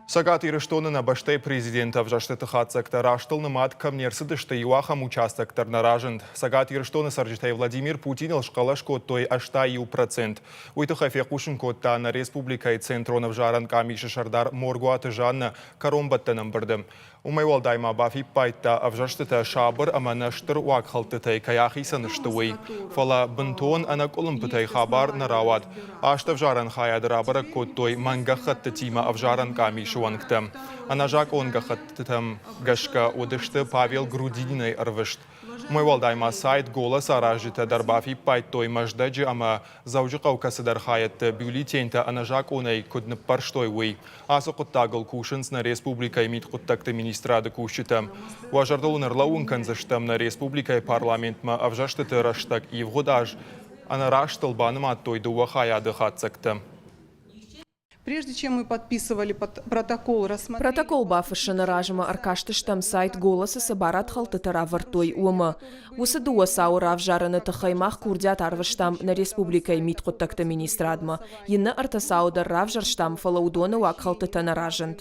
Цӕгат Ирыстоны нӕ бӕстӕйы президенты ӕвзӕрстыты хатдзӕгтӕ растыл нымад кӕм не рцыдысты, иу ахӕм участок дӕр нӕ разынд. Цӕгат Ирыстоны цӕрджытӕй Владимир Путиныл схъӕлӕс кодтой 81%. Уый тыххӕй фехъусын кодта нӕ республикӕйы Центрон ӕвзарӕн къамисы сӕрдар Моргуаты Жаннӕ кӕронбӕттӕн ӕмбырды. Уымӕй уӕлдай ма бафиппайдта, ӕвзӕрстытӕ сабыр ӕмӕ нӕ стыр уагхӕлдтытӕй кӕй ахицӕн сты, уый. Фӕлӕ бынтон ӕнӕкъуылымпытӕй хабар нӕ рауад. Аст ӕвзарӕн хайады рабӕрӕг кодтой мӕнггӕххӕттытимӕ ӕвзарӕн къамисы уӕнгтӕ. Ӕнӕзакъон гӕххӕттытӕм гӕсгӕ уыдысты Павел Грудининӕй ӕрвыст. Уымӕй уӕлдай ма сайт «Голос» аразджытӕ дӕр бафиппайдтой Мӕздӕджы ӕмӕ Дзӕуджыхъӕуы кӕцыдӕр хайӕдты бюллетеньтӕ ӕнӕзакъонӕй куыд ныппӕрстой, уый. Ацы хъуыддагыл кусынц нӕ республикӕйы мидхъуыддӕгты министрады кусджытӕ. Уӕ зӕрдыл уын ӕрлӕууын кӕндзыстӕм, нӕ республикӕйы парламентмӕ ӕвзӕрстыты рӕстӕг ивгъуыд аз ӕнӕрастыл банымадтой дыууӕ хайады хатдзӕгтӕ. Прежде чем мы подписывали протокол рассмотрели... Протокол бафыссыны размӕ ӕркастыстӕм сайт «Голос»-ы цы барадхӕлдтытӕ равӕрдтой, уымӕ. Уыцы дыууӕ цауы равзарыны тыххӕй мах курдиат арвыстам нӕ республикӕйы мидхъуыддӕгты министрадмӕ. Иннӕ ӕртӕ цауы дӕр равзӕрстам, фӕлӕ уыдоны уагхӕлдтытӕ нӕ разынд.